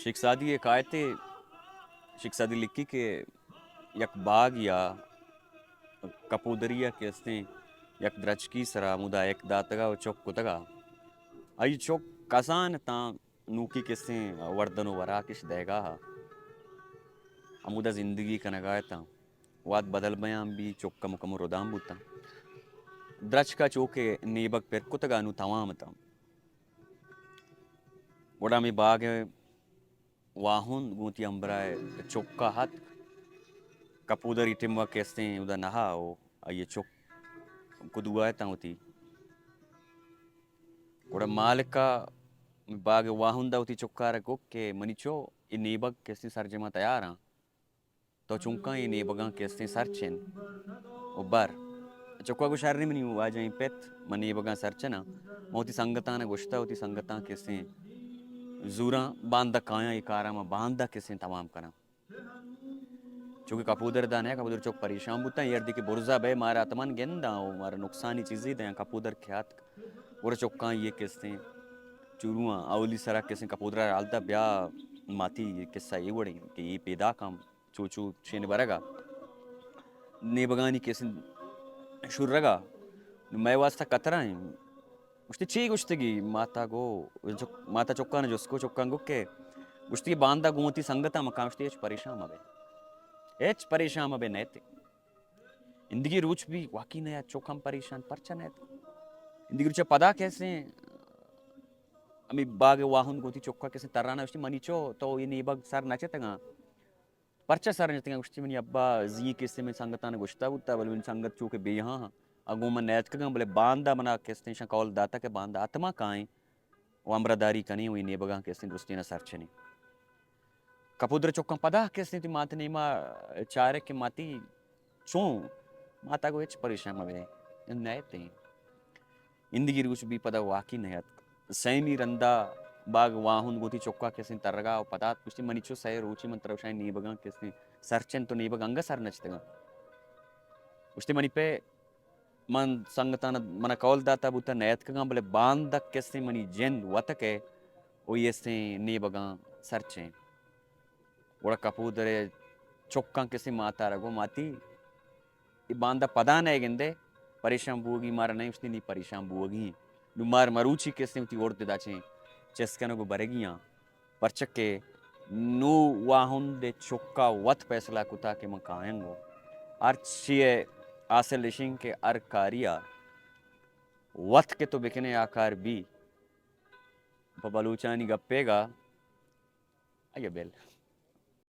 شیخ سعدی ءِ کائتے، شیخ سعدی لکھی کہ یک باگ یا کپودری ءَ کہ استیں یک درچکی سرا ہمودا یک داتگا و چک کتگا۔ آئی چک کسان تاں نوکی کہ استیں وردن و وراکش دئیگا ہا۔ ہمودا زندگی کنگا اتاں۔ وات بدل بیان بی، چک کمو کمو ردان بوتاں۔ درچکا چوکہ نیبگ پر کتگا نو توام اتاں۔ گڑا ہمے باگ ءِ واہند گوں وتی ہمبراہ ءِ چکا اتک۔ کپودر ای ٹیمبا کہ استیں اودا نہا و آئی ءِ چک کدوا اتاں وتی۔ گڑا مالکا باگ ءِ واہندا وتی چکارا گوک کہ منی چو اے نیبگ کہ استیں سرجما تیاراں۔ تو چونکاں اے نیبگاں کہ استیں سرچن و بر۔ چکا گوشت، شریں منی واجہیں پت، من نیبگاں سرچناں۔ من وتی سنگتاں گوشتہ، وتی سنگتاں کہ استیں زوراں باندا کایاں، اے کاراں من باندا کہ استیں تمام کناں۔ چونکہ کپودر دا نہ، کپودر چک پریشان بوتاں، اے ہردی کہ برزا بئے مارا اتمان گنداں و مارا نقصانی چیزی دیاں، کپودر کہ آتک۔ گڑا چکاں اے کہ استیں چورواں اولی سرا کہ استیں کپودرا حال دا، بیا ماتی قصہ اے وڑیں کہ اے پیداکاں چو چو چین برگا نیبگانی کہ استیں شرگا۔ نو مئے واسطہ خطرہ ایں۔ گوشتی، چی گوشتگی؟ ماتا گو، ماتا چکان جست کو، چکان گو کہ گوشتی، باندا گوں وتی سنگتاں مکان۔ گوشتی، ہچ پریشان مبے، ہچ پریشان مبے، نیت۔ اندگی روچ بی واقعی نیت، چک ہم پریشان، پرچا نیت؟ اندگی روچ پدا کہ استیں ہمے باگ ءِ واہند گوں وتی چکا کہ استیں ترانا، گوشتی، منی چو، تو اے نیبگ سر نہ چتگاں؟ پرچا سر نہ چتگاں؟ گوشتی، منی ابا زی کہ استیں من سنگتان گوشتا بوتا، بلے منی سنگت چو کہ بیہاں آ گوں من نیتکگاں، بلے باندا منا کہ استیں شاں قول داتا کہ باندا اتما کائیں و ہمراہداری کنیں و اے نیبگاں کہ استیں درستینا سرچنیں۔ کپودر چکاں پدا کہ استیں وتی مات نیما چارے کہ ماتی چون؟ ماتا گو، ہچ پریشان مبے، نیتیں۔ اندگی روچ بی پدا واقعی نیاتک۔ سیمی رندا باگ واہند گوں وتی چکا کہ استیں ترگا و پدا گوشتی، منی چو سئے روچی من ترا گوشاں نیبگاں کہ استیں سرچن، تو نیبگ انگا سر نچتگاں۔ گوشتی، منی پہ من سنگتان منا قول داتا بوتا نیاتکگاں، بلے باندا کہ استیں منی جند وتکے و اے استیں نیبگاں سرچیں۔ گڑا کپودر ءِ چکاں کہ استیں ماتارا گو، ماتی، اے باندا پدا نئے گندے، پریشان بوگی مارا نئے۔ گوشتی، نی پریشان بوگی۔ نو مار مروچی کہ استیں وتی ارد داچیں چست کنگ و برگی آں۔ پرچا کہ نو واہند ءِ چکا وت فیصلہ کتا کہ من کایاں گو۔ ہرچی ءِ حاصل اشیں کہ ہر کاریا وت کہ تو بکنے آ کار بی۔ پہ بلوچانی گپیگا آئی ءَ بل۔